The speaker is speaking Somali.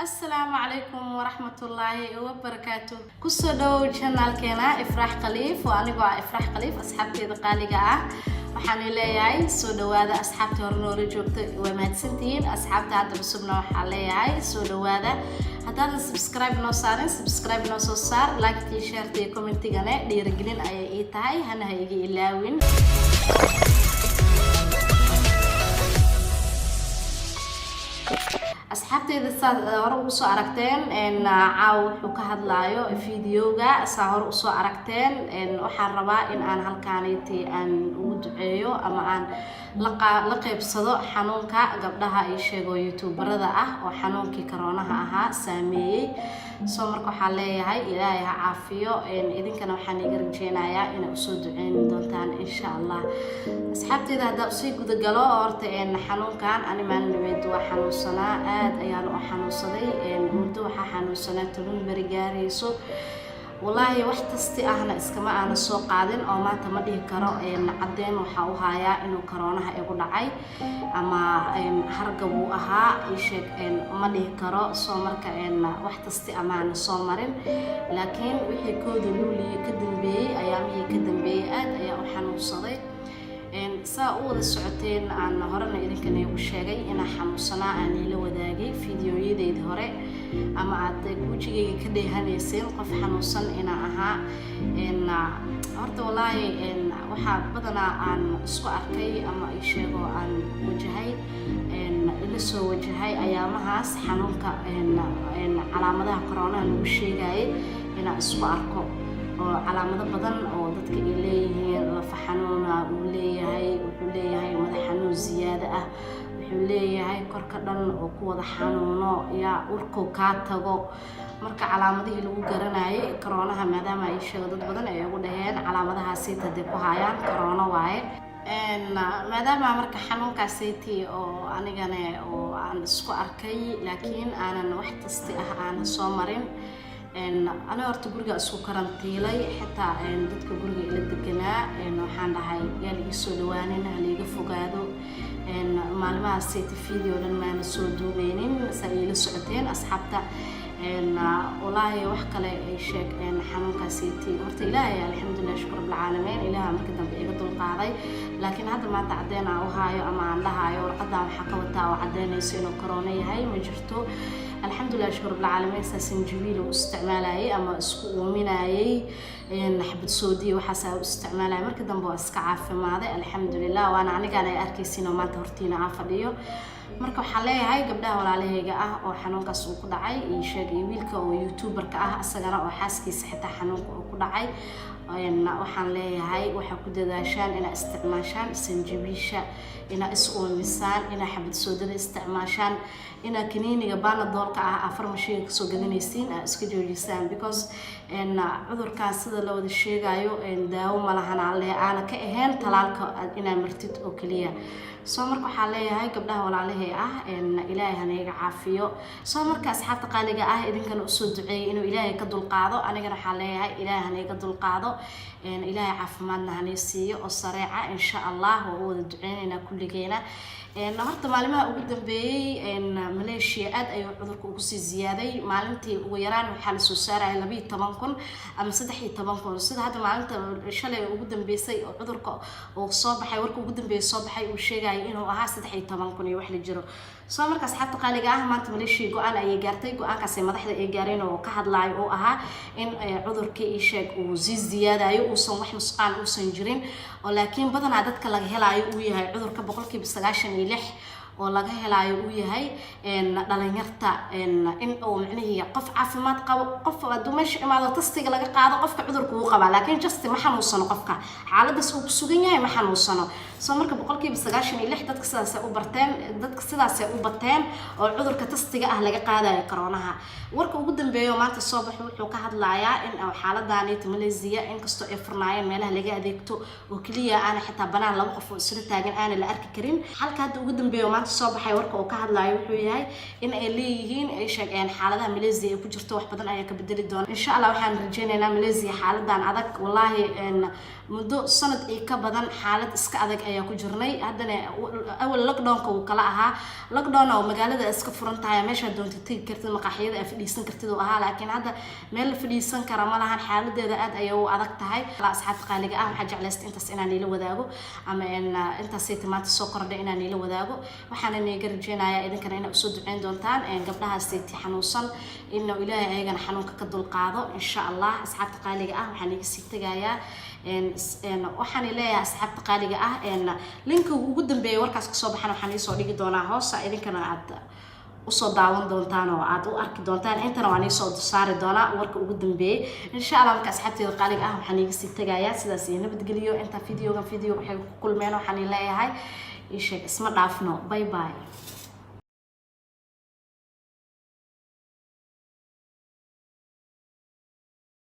Asalaamu calaykum waraxmatullaahi wabarakaatu. Kusoo dhawow channelkeena Ifraax Khaliif. Oo anigoo ah Ifraax Khaliif. Asxaabteeda qaaliga ah, waxaan leeyahay soo dhawaada. Asxaabta hore noola joogta waa mahadsantihiin. Asxaabta hadda cusubna waxaa leeyahay soo dhawaada. Haddaadan subscribe noo saarin, subscribe noo soo saar. Like-tii, share-ta iyo comment-igane dhiirigelin ayay ii tahay, hana ha iga ilaawin. Asxaabteyda, saad hore ugu soo aragteen, caawa wuxuu ka hadlaayo videoga, saa hore usoo aragteen, waxaan rabaa in aan halkaaniti aan ugu duceeyo ama aan la qeybsado xanuunka gabdhaha ii sheego youtuberada ah oo xanuunkii karoonaha ahaa saameeyey. Soo marka waxaan leeyahay Ilaahay ha caafiyo. Idinkana waxaan iga rajeynayaa inay usoo duceyn doontaan, insha Allah. Asxaabteyda, haddaa usii gudagalo, horta xanuunkan ani maalin dhaweed waa xanuunsanaa, aad ayaan u xanuunsaday. Muddo waxaa xanuunsanaa 10 beri gaarayso. Wallaahi wax tasti ahna iskama aana soo qaadin oo maanta ma dhihi karo caddeyn waxaa u hayaa inuu karoonaha igu dhacay ama hargab uu ahaa, isheeg, ma dhihi karo. Soo marka wax tasti amaana soo marin, laakiin wixii 1-da Luuliyo ka dambeeyey, ayaamihii ka dambeeyey, aad ayaa u xanuunsaday. Saa u wada socoteen, aan horena idinkan igu sheegay inaan xanuunsanaa, aan ila wadaagay fideoyadeydii hore ama aad wejigayga ka dheehanayseen qof xanuunsan inaan ahaa. Horta wallaahi waxaa badanaa aan isku arkay ama isheego aan wajahay, ila soo wajahay ayaamahaas xanuunka, calaamadaha koroonaha lagu sheegayay inaan isku arko oo calaamado badan oo dadka ay leeyihiin. Lafa xanuuna uu leeyahay, wuxuu leeyahay madax xanuun ziyaado ah, wuxuu leeyahay korka dhan oo ku wada xanuuno, yaa urkow kaa tago. Marka calaamadihii lagu garanayay koroonaha, maadaama ay sheego dad badan ay ugu dhaheen calaamadahaasi hadday ku hayaan koroono waaye, maadaama marka xanuunkaasaytii oo anigane oo aan isku arkay, laakiin aanan wax tasti ah aanan soo marin. Aniga horta guriga isku karantiilay, xitaa dadka guriga ila deganaa waxaan dhahay yaa la iisoo dhawaanin, halaiga fogaado. Maalmahaasayta video dhan maana soo duubeynin, saa iila socoteen asxaabta. Wallaahi wax kale ay sheeg, xanuunkaasiti horta Ilaahay, alxamdulilah, shukur rabbilcaalamiin, Ilaaha marka dambe iga dulqaaday. Laakiin hadda maanta caddeyn aan u haayo ama aan dhahayo warqadan waxaa ka wataa oo caddeynayso inuu korona yahay ma jirto. Alxamdulilah, shukur rabbilcaalamiin. Saa sanjabiil u isticmaalayay ama isku uuminayay, xabad soodiya waxaasaa u isticmaalaya. Marka dambe waa iska caafimaaday, alxamdulilah. Waana anigaan ay arkaysiin oo maanta hortiina aan fadhiyo. Marka waxaan leeyahay gabdhaha walaalahayga ah oo xanuunkaas uu ku dhacay iyo sheeg iyo wiilka oo youtuberka ah asagana oo xaaskiisa xitaa xanuunka uu ku dhacay, waxaan leeyahay waxaa ku dadaashaan inaa isticmaashaan sanjabiisha, inaa is uumisaan, inaa xabad soodada isticmaashaan, inaa kaniiniga Panadolka ah aa farmashiga kasoo gadanaysiin aa iska joojisaan, because cudurkaan sida la wada sheegayo daawo malahan aan lehe aana ka ahayn talaalka inaa martid oo keliya. Soo marka waxaa leeyahay gabdhaha walaalahay ah, Ilaahay hanaga caafiyo. Soo marka asxaabta qaaliga ah, idinkana usoo duceeyay inuu Ilaahay ka dulqaado. Anigana waxaa leeyahay Ilaahay hanaga dulqaado, Ilaahay caafimaadna hanay siiyo oo sareeca, insha Allah. Waa u wada duceyneynaa kulligeena. Horta maalimaha ugu dambeeyey Malaysia aad ayuu cudurka ugu sii ziyaaday. Maalintii ugu yaraan waxaa lasoo saaraya 12,000 ama 13,000, sida hadda maalinta shalay ugu dambeysay oo cudurka uu soo baxay, warka ugu dambeeyay soo baxay uu sheegaya inuu ahaa 13,000 iyo wax la jiro. Soo marka asxaabta qaaliga ah, maanta Malaysia go-aan ayay gaartay. Go-aankaasay madaxda ay gaareen oo ka hadlaayo oo ahaa in cudurkii isheeg uu sii ziyaadayo, uusan wax nusqaan uusan jirin, oo laakiin badanaa dadka laga helaayo uu yahay cudurka 96% oo laga helaayo uu yahay dhalinyarta, in uu micnihii qof caafimaad qabo, qof hadduu meesha imaado tastiga laga qaado, qofka cudurka wuu qabaa, laakiin just ma xanuunsano, qofka xaaladaas uu ku sugan yahay ma xanuunsano. Soo marka 96% dadka sidaasay u barteen, dadka sidaasay u bateen oo cudurka tastiga ah laga qaadayo coroonaha. Warka ugu dambeeya oo maanta soo baxo wuxuu ka hadlayaa in xaaladaniita Malaysia, inkastoo ay furnaayeen meelaha laga adeegto oo keliya, aana xitaa banaan laba qof oo isla taagan aana la arki karin. Halka hadda ugu dambeeya oo maanta Maanta soo baxay, warka uu ka hadlayo wuxuu yahay in ay leeyihiin, ay sheegeen, xaaladaha Malaysia ay ku jirto wax badan ayaa ka bedeli doona, insha Allah. Waxaan rajeynaynaa Malaysia xaaladan adag, wallaahi, muddo sanad iyo ka badan xaalad iska adag ayaa ku jirnay. Haddana awal lockdownka wuu kala ahaa lockdown oo magaalada iska furan tahay, meeshaa doonta tegi kartid, maqaaxiyada aa fadhiisan kartid oo ahaa, laakiin hadda meel la fadhiisan kara ma lahan. Xaaladeeda aad ayay u adag tahay. Asxaabta qaaliga ah, waxaa jeclaystay intaas inaan iila wadaago ama intaasayta maanta soo kordhay inaan iila wadaago. Waxaana niiga rajeynayaa idinkana inaa usoo duceyn doontaan gabdhahaasayta xanuunsan, inuu Ilaahay ayagana xanuunka ka dulqaado, insha Allah. Asxaabta qaaliga ah, waxaan iga sii tegayaa, waxaan leeyahay, asxaabta qaaliga ah, linka ugu dambeeya warkaas kasoo baxana waxaan iisoo dhigi doonaa hoosa, idinkana aad usoo daawan doontaan oo aad u arki doontaan. Intana waan iisoo saari doonaa warka ugu dambeeyey, insha Allah. Marka asxaabteeda qaaliga ah, waxaan iiga sii tegayaa sidaas iyo nabadgeliyo. Inta videogan video waxay ku kulmeen, waxaan leeyahay, ii sheeg, isma dhaafno. Bye bye.